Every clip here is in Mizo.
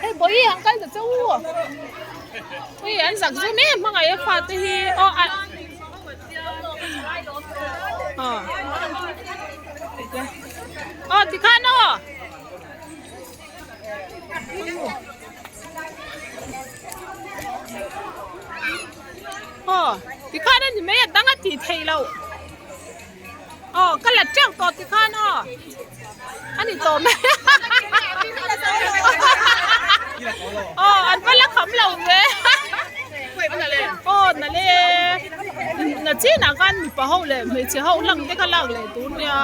Hei bawihi an kal ta che u. Ui an zak zum em hmangaih a fate hi aw a aw tikhan aw. Aw tikhan a ni mai a dang a tih theih loh aw ka la teuh tawh tikhan aw a ni tawh mai aw an va la kham lo ve aw na le na chinah khan mipa ho leh hmeichhe ho lang te kha lak leh tur nia.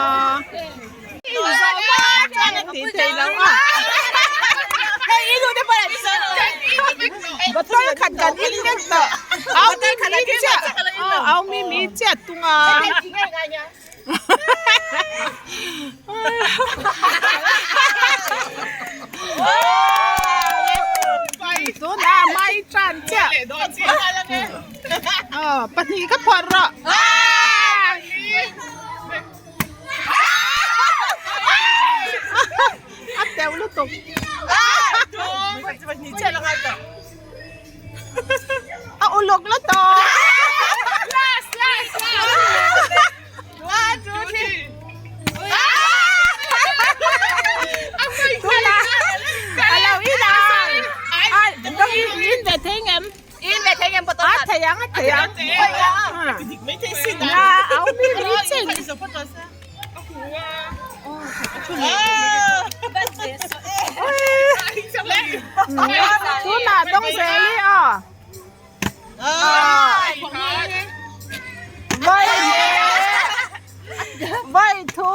Bottle khat kan in vek tawh au mi mi chiah au mi mi chiah tung a tunah mai tan chiah pahnih ka phuah rawh. A teuh lutuk. A uluk lutuk. Last last last. One two three. A lo in a. In ve thei ngem. In ve thei ngem pawh A thei ang a thei ang. Na au mi mi chen. Tunah dawng zel hi aw. Vai vai thu.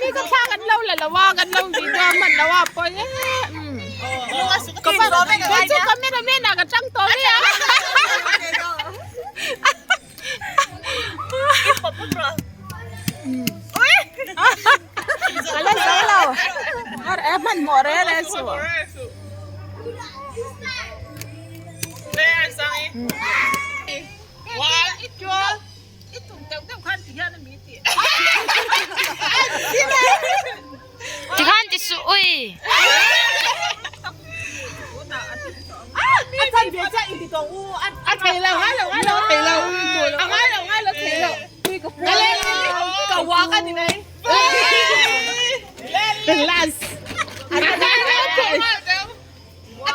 Mi ka thla kan lo la lo a kan lo video a hman lo a pawi em kei chu cameraman ah ka tang tawh mai a ka la zo lo hmanhmawh rel e chu. Tikhan ti suh ui. A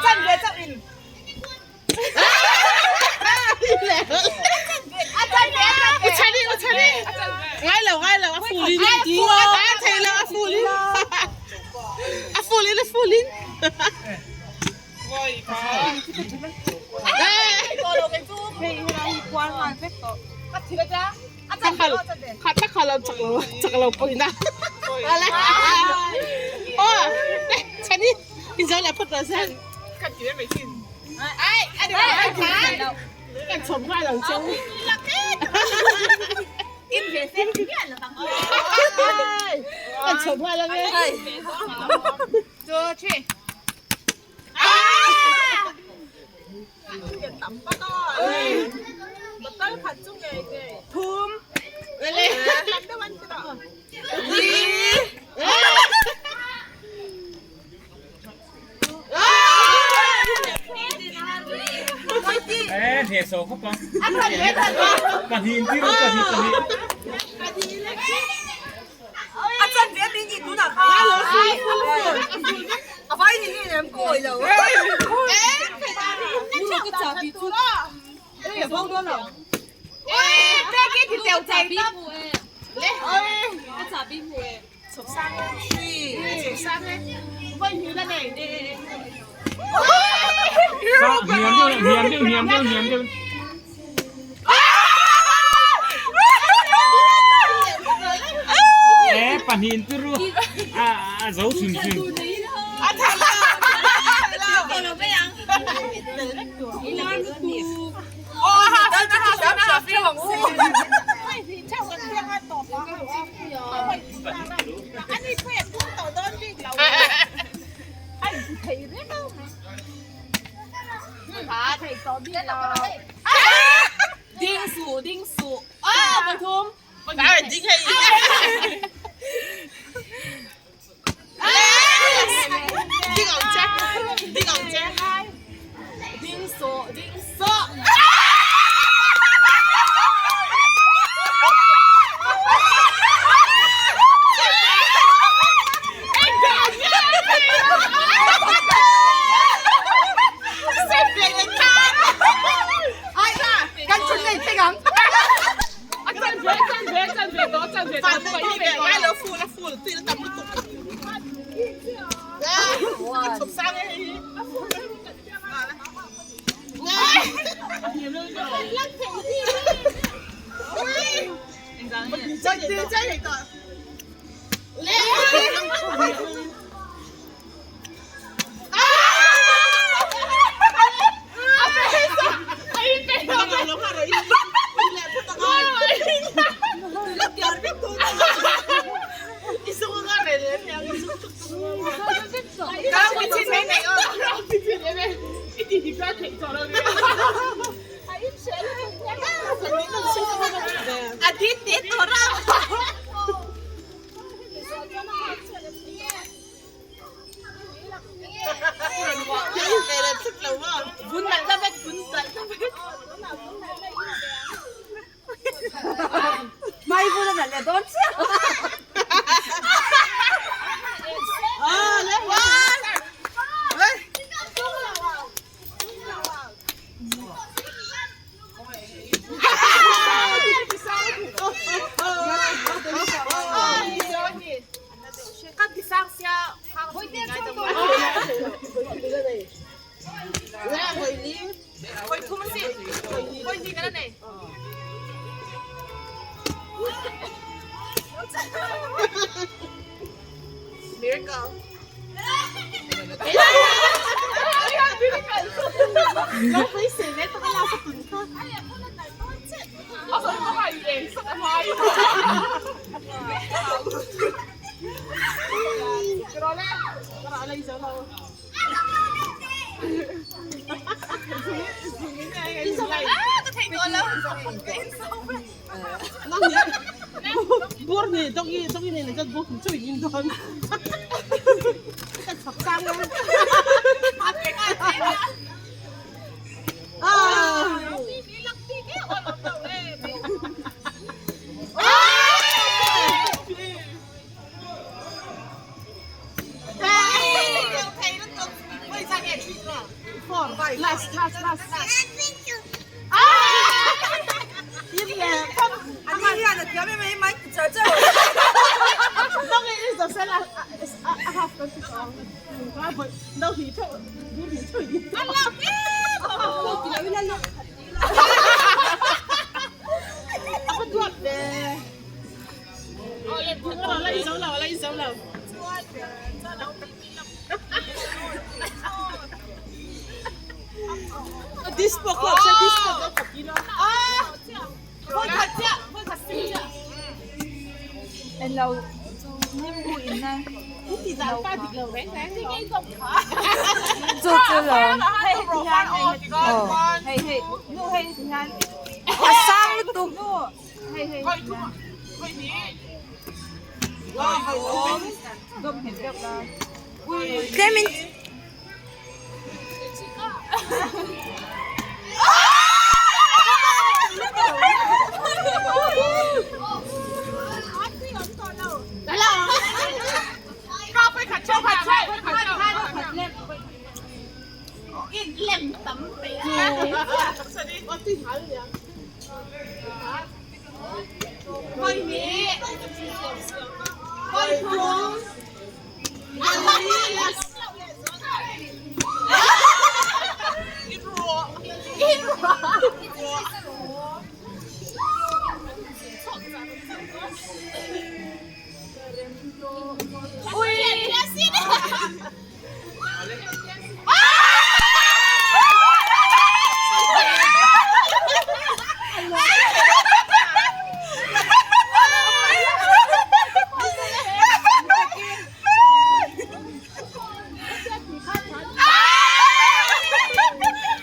chan ve chauh in. Uchani uchani. Ngai lo ngai lo a full in ti. A thei lo a full in. A full in a full in. Kha ta kha lo chak lo chak lo pawina. Oh, chani in zo la phot ra sen. Kan chhawm nghal ang cheu. Kan chhawm nghal ang e.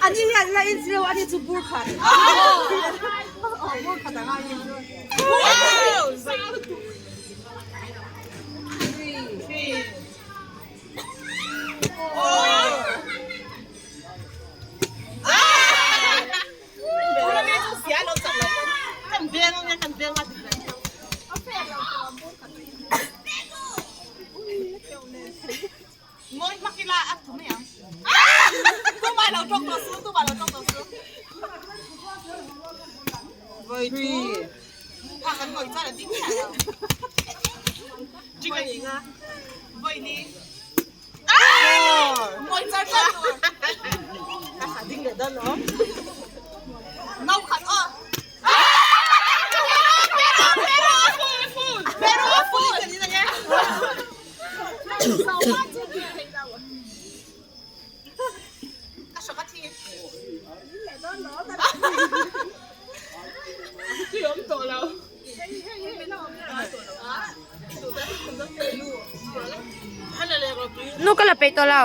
Ani hian la in zero ani chu bur khat. Nu ka la peih tawh lo.